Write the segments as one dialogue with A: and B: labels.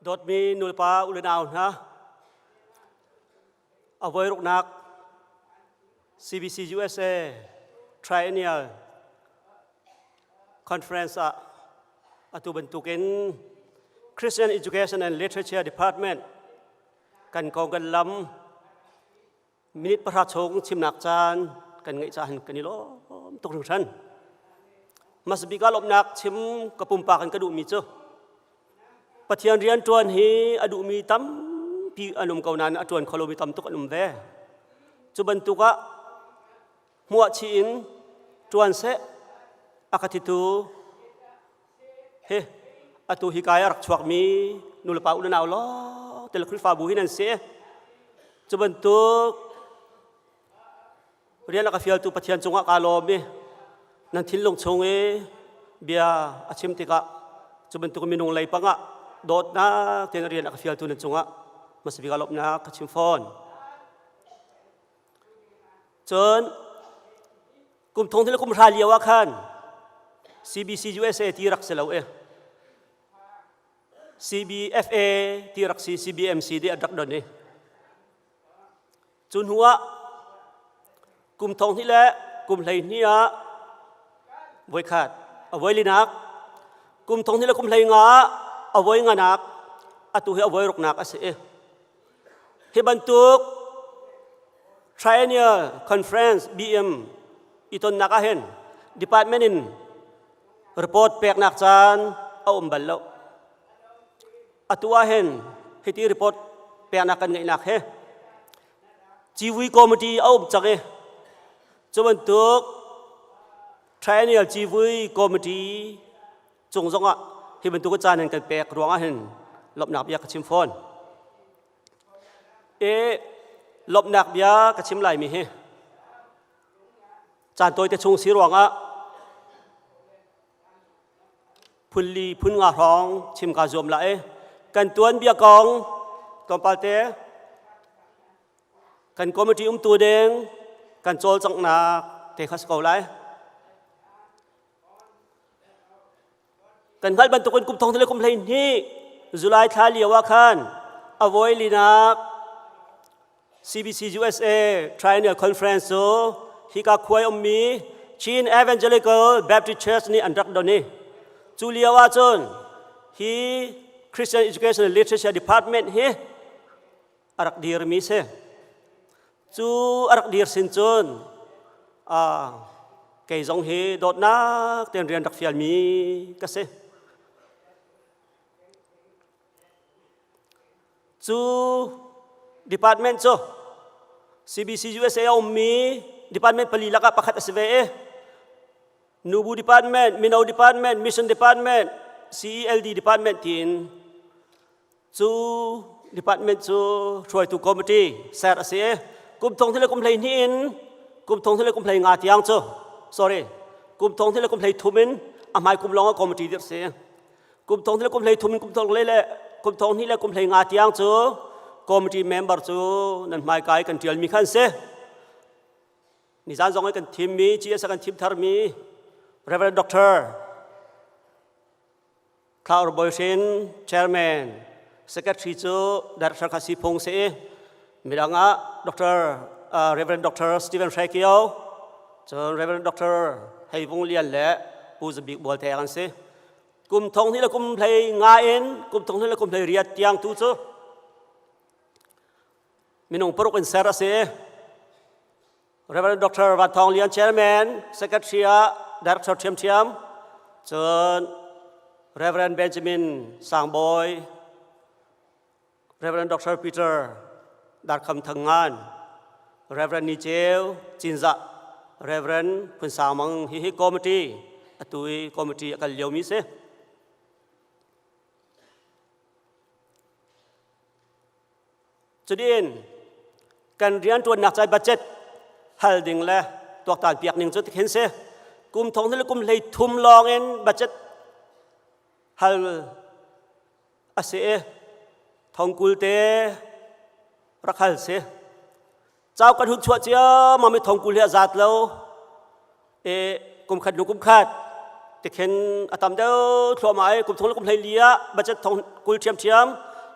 A: Dawtmi nulepa u le nau hna, a voiruknak CBC USA Triennial Conference ah atu bantukin Christian Education and Literature Department kan kong kan lam minute pahra chung chimnak caan kan ngeih caah kan i lawm tuk hringhran. Hmasabik ah lawmhnak chim ka pumpak in ka duhmi cu Pathian rian ṭuan hi a duhmi tampi an um ko nain a ṭuan kho lomi tam tuk an um ve. Cu bantuk ah hmuah chih in ṭuan seh a ka thitu Hi atu hi kai a rak chuakmi nulepa u le nau lawng te le Khrihfabu hi nan si. Cu bantuk rian a ka fialtu Pathian cungah kaa lawm i nan thinlung chung i bia a chim tikah cu bantuk minung lei pangah dawtnak tein rian a ka fialtu nan cungah hmasa bik ah lawmhnak ka chim fawn. Cun kum thong le kum hra lio ah khan CBC USA ti rak si lo e CBFA ti rak si CBMC di an rak don i cu hnu ah kum thong hnih le kum hlei hnih ah voikhat a voi linak kum thong hnih le kum hlei nga ah a voi nganak atu hi a voi ruknak a si i Hi bantuk Triennial Conference BM itonnak ah hin department in report peknak caan a um bal lo. Atu ah hin hiti report peknak kan ngeihnak hi Civui Committee a um cang i cu bantuk Triennial Civui Committee cung zongah hi bantuk caan in kan pek ruangah hin lawmhnak bia ka chim fawn. E lawmhnak bia ka chim lai mi hi caan tawite chung si ruangah phunli phun nga hrawng chim ka zuam la e kan tuan bia kong tlawmpal te kan committee umtu ding kan cawlcanghnak te kha si ko lai. Kan hngalh bantukin kum thong le kum 12 July thla lio ah khan a voi linak CBC USA Triennial Conference cu hika khuai ummi Chin Evangelical Baptist Church nih an rak don i cu lio ah cun hi Christian Education and Literature Department hi a rak dirmi si. Cu a rak dir sin cun kei zong hi dawtnak tein rian rak fialmi ka si. Cu department cu CBC USA a ummi department pali lakah pakhat a si ve i Nubu department, Mino department, Mission department, CELD department tiin Cu department cu hruaitu committee ser a si i kum thong le kum 12 in kum thong le kum 15 tiang cu sorry kum thong le kum 13 in a hmai kum lawng ah committee dirh si kum thong le kum 13 in kum thong le kum thong hnih le kum 15 tiang cu committee member cu nan hmaikai kan tialmi khan si nizan zong kan thimmi GS kan thim tharmi Reverend Doctor Thla Bawi Hrin Chairman Secretary cu Director kha si phung si i midang ah Dr. Reverend Dr. Stephen Hre Kio cun Reverend Dr. Hei Vung Lian le Pu Zabik Bual Te an si. Kum thong hnih le kum hlei nga in kum thong hnih le kum hlei riat tiang tu cu minung paruk in ser a si. Reverend Dr. Van Thawng Lian Chairman, Secretary ah Director ṭhiamṭhiam, cun Reverend Benjamin Sangbawi, Reverend Dr. Peter Darkham Thang Ngan, Reverend Ni Ceu Cinzah, Reverend Phun Sang Mang hi hi committee atu i committee a kal liomi si. Cutin kan rianṭuannak cai budget hal ding le tuaktan piak ning cu tikhin si. Kum thong le kum hlei thum lawng in budget hal a si i thongkul te rak hal si. Cau kan hun chuah ciammam i thongkul hi a zat lo. E kum khat hnu kum khat tikhin a tam deuh thluahmah i kum thong le kum hlei li ah budget thong kul ṭhiamṭhiam.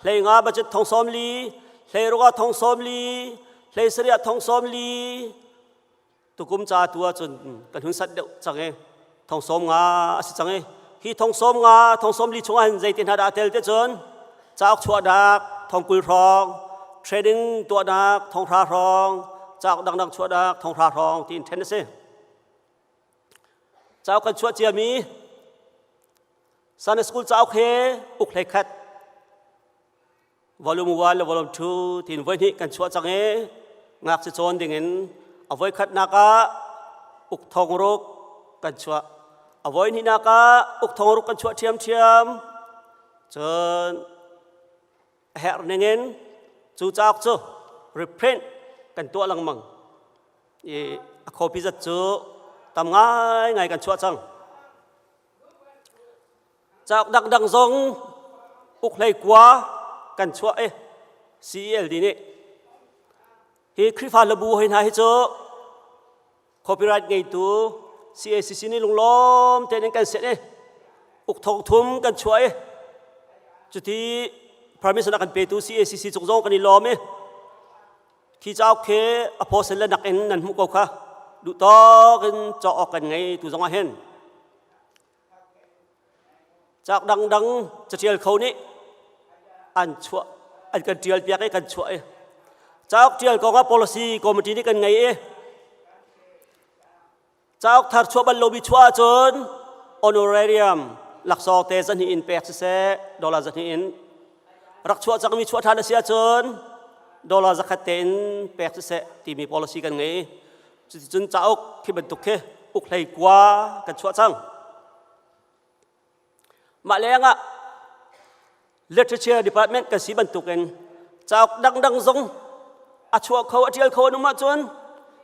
A: hlei nga budget 40,000, 16 ah 40,000, 17 ah 40,000. Tukum ca tu ahcun kan hun sat deuh cang i 90,000 a si cang i hi 90,000 40,000 chungah hin zeitin hna dah a tel te cun cauk chuahnak 20,000 hrawng, training tuahnak 30,000 hrawng, cauk dangdang chuahnak 30,000 hrawng tiin ṭhen a si. Cauk kan chuah ciami Sunday School cauk he uk 11 volume 1 le volume 2 tiin voi hnih kan chuah cang i ngakchia cawn dingin a voi khatnak ah uk 6,000 kan chuah, a voi hnihnak ah uk 6,000 kan chuah ṭhiamṭhiam. Cun a herh ningin cu cauk cu reprint kan tuah lengmang i a copy zat cu tam ngaingai kan chuah cang. Cauk dangdang zong uk 19 kan chuah i CELD nih hi Khrihfa hlabu hoi hna hi cu copyright ngeitu CACC nih lunglawm tein kan set i uk 3000 kan chuah i cuti permission a kan petu CACC cung zong kan i lawm i khi cauk khi a pawsen le nak in nan hmuh ko kha duh tawk in cawk awk kan ngei tu zong ah hin. Cauk dangdang caṭial kho nih an chuah, an kan ṭial piak i kan chuah i cauk ṭial kong ah policy committee nih kan ngei i cauk thar chuah bal lomi chuah ahcun honorarium laksawng te 200 in pek siseh, dollar 200 in rak chuah cangmi chuah ṭhan a si ahcun dollar 100 tein pek siseh timi policy kan ngei. Cuticun cauk khi bantuk khi uk 19 kan chuah cang. Mah lengah literature department kan si bantukin cauk dangdang zong a chuah kho, a ṭial kho an um ahcun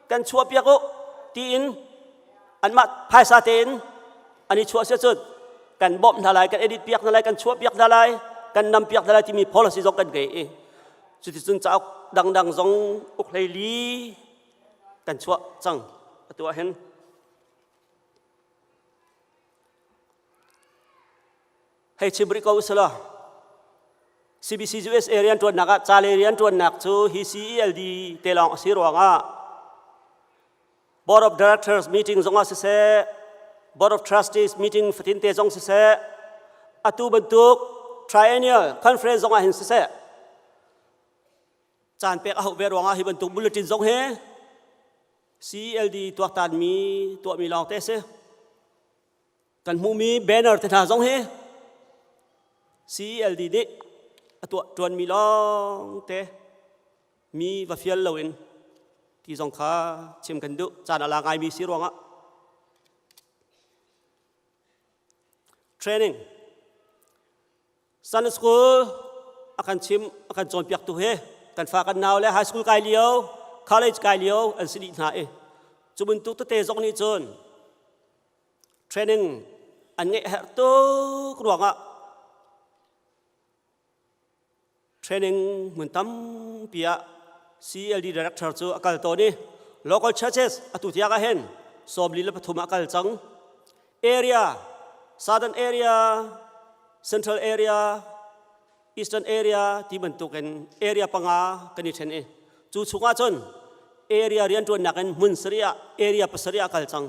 A: kan chuah piak u tiin anmah phaisa tein an i chuah si ahcun kan bawmh hna lai, kan edit piak hna lai, kan chuah piak hna lai, kan nam piak hna lai timi policy zong kan ngei i cuticun cauk dangdang zong uk 14 kan chuah cang atu ah hin. Hei chim rih ko usila. CBC USA rianṭuannak ah ca le rianṭuannak cu hi CELD te lawng a si ruangah Board of Directors meeting zong ah siseh, Board of Trustees meeting fatin te zong siseh, atu bantuk triennial conference zong ah hin siseh, caan pek a hauh ve ruangah hi bantuk bulletin zong hi CELD tuaktanmi tuahmi lawng te si. Kan hmuhmi banner te hna zong hi CELD nih a tuah ṭuanmi lawng te mi va fial loin ti zong kha chim kan duh, caan a la ngaimi si ruangah. Training Sunday school a kan chim, a kan cawnpiaktu he kan fa kan nau le high school kai lio, college kai lio an si dih hna i cu bantuk tete zong nih cun training an ngeih herh tuk ruangah training hmun tampi ah CLD director cu a kal tawn i local churches atu tiang ah hin 43 ah kal cang. Area, southern area, central area, eastern area ti bantukin area panga kan i ṭhen i cu chungah cun area rianṭuannak in hmun sarih ah, area pasarih ah kal cang.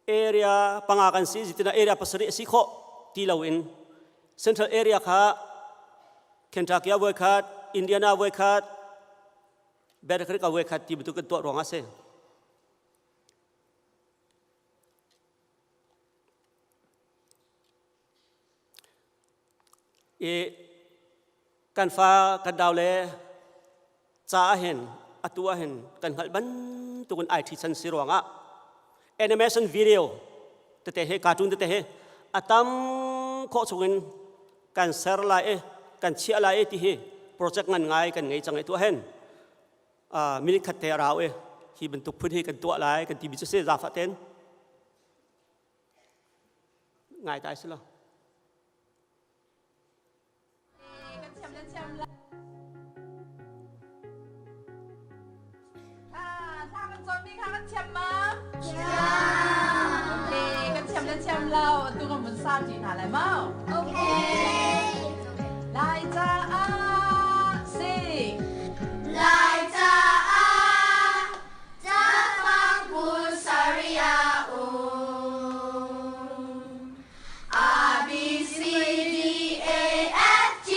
A: Area panga kan si zitina area pasarih a si khawh ti loin central area kha Kentucky ah voikhat, Indiana voikhat, Battle Creek ah voikhat ti bantuk kan tuah ruangah a si. I kan fa kan dau le ca ah hin atu ah hin kan hngalh bantukin IT chan si ruangah animation video tete he, cartoon tete he a tam khawh chungin kan ser lai i kan chiah lai i ti hi project ngan ngai kan ngei cang i tuah hen minute khat te a rau i hi bantuk phun hi kan tuah lai kan timi cu si zaangfah ten ngai tai si lo.
B: Kan thiam nan thiam la. Hla kan cawnmi kha kan thiam ma? Thiam. Okay, kan thiam nan thiam. thiam lo. Atu kan vun sa ṭi hna lai mau.
C: Okay.
B: Lai caah si.
C: Lai caah cafang 20 a um. A B C D E F G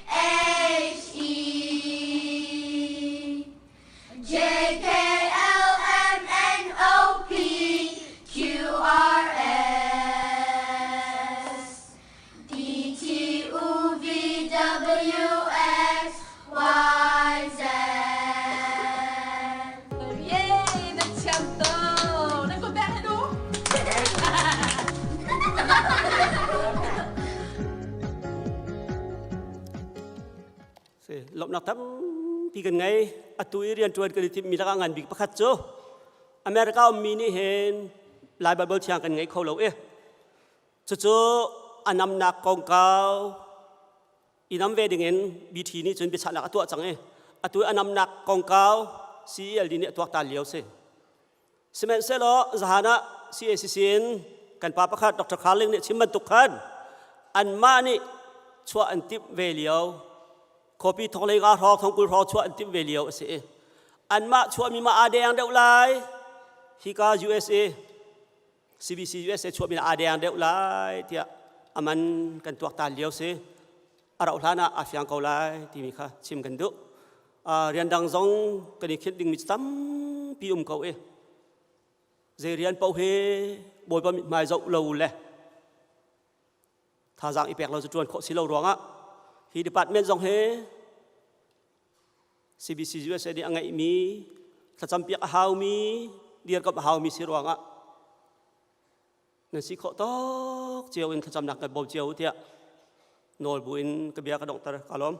C: H E J K L M N O P Q R S T T U V W X Y Z.
B: Yay, na thiam to. Nan kut bek he du.
A: Si lawmhnak tampi kan ngei. Atu i rianṭuan kan i timhmi lakah ngan bik pakhat cu America ummi nih hin Lai Bible thiang kan ngei kho lo i cucu a namnak kongkau i nam ve dingin BT nih cun biachahnak a tuah cang i atu a namnak kongkau CELD nih a tuaktan lio si. Sihmanhsehlaw zahan ah CACC in kan pa pakhat Dr. Carling nih chim bantuk khan anmah nih chuah an timh ve lio khuapi thonglei nga hrawng thongkul hrawng chuah an timh ve lio a si i anmah chuahmi ma aa deng deuh lai hika USA CBC USA chuahmi aa deng deuh lai tiah aman kan tuaktan lio si a rauh hlan ah aa fiang ko lai timi kha chim kan duh. Rian dang zong kan i khinh dingmi tampi um ko i zei rian paoh hi Bawipa mithmai zoh lo le thazaang i pek lo cu ṭuan khawh si lo ruangah hi department zong hi CBC USA nih a ngeihmi thlacampiak a haumi dirkamh a haumi si ruangah nan si khawh tawk cio in thlacamnak kan bawm cio tiah nawl bu in ka bia ka donghter ka lawm.